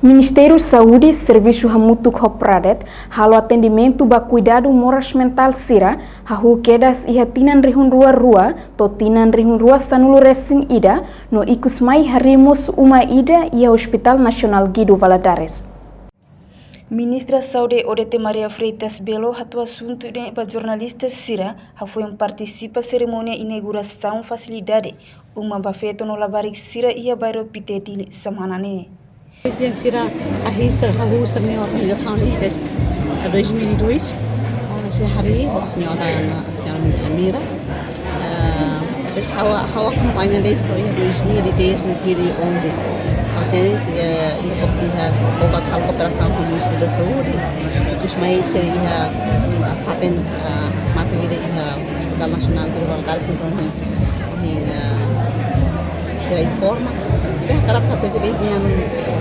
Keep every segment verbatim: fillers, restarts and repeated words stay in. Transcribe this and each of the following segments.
Ministériu Saúde servisu hamutuk ho Pradet halo atendimentu ba kuidadu moras mentál sira, hahú kedas iha tinan rihun rua rua to'o tinan rihun rua sanulu resin ida, no ikus mai harii mós uma ida iha Hospital Nasionál Guido Valadares. Ministra Saúde Odete Maria Freitas Belo hato'o asuntu ne'e ba jornalista sira hafoin partisipa serimónia inaugurasaun fasilidade uma ba feto no labarik sira iha bairru Pité Dili semana ne'e. Biar sira ahisa hahú sira-nia organizasaun iha dois mil e dois, se harii ho señora, señora Mira. Ah, ha'u, ha'u akompaña desde dois mil e dez, dois mil e onze. Até, eh, iha, iha, ha'u halo kooperasaun ho Ministériu Saúde. Depois mai sira iha, ah, fatin, ah, mate vida iha Hospital Nasionál Guido Valadares, sira, sira informa. Be hakarak hato'o ida-ne'e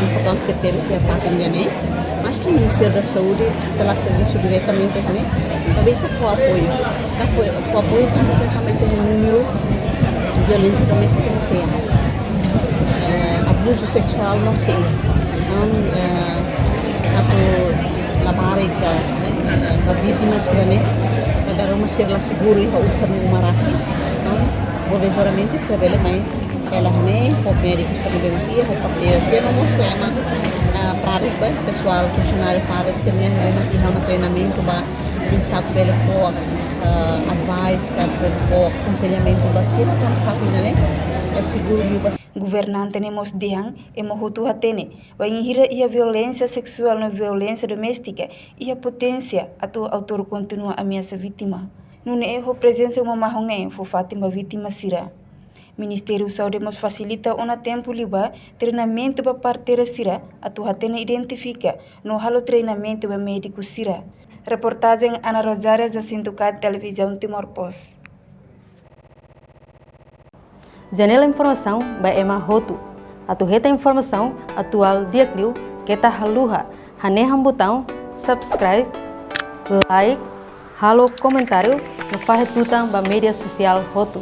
importante kritériu sira fatin ida-ne'e. Maske Ministériu Saúde ita la servisu diretamente ho ne'e, maibé ita fó apoiu. Ita fó, fó apoiu tanba sira também iha númeru violénsia doméstika ne'e sei iha. Eh, abuzu seksuál mós sei iha. Entaun, eh, atu labarik, eh, ba vítima sira-ne'e, kada uma sira la seguru iha uma rasik. Entaun, provizoriamente sira bele mai hela iha ne'e, ho médiku sira bele iha, ho parteira sira, no mós ho ema, ah, Pradet, pesoál, funsionáriu Pradet sira-nian, iha uma treinamentu ba oinsá atu bele fó, ah, advice, ka bele fó akonselhamentu ba sira, entaun fatin ida-ne'e, eh, seguru liu ba. Governante ne'e mós dehan, ema hotu hatene, bainhira iha violénsia seksuál no violénsia doméstika, iha poténsia atu autór kontinua ameasa vítima. Nune'e ho prezensa uma mahon ne'e fó fatin ba vítima sira. Ministériu Saúde mós fasilita ona tempu liubá treinamentu ba parteira sira atu hatene, identifika no halo treinamentu ba médiku sira. Reportajen Ana Rosária, Jacinto Cat, Televizaun Timor Post. Janela informasaun ba ema hotu. Atu hetan informasaun atuál di'ak liu, keta haluha hanehan butaun subscribe, like, halo komentáriu no fahe tutan ba média sosiál hotu.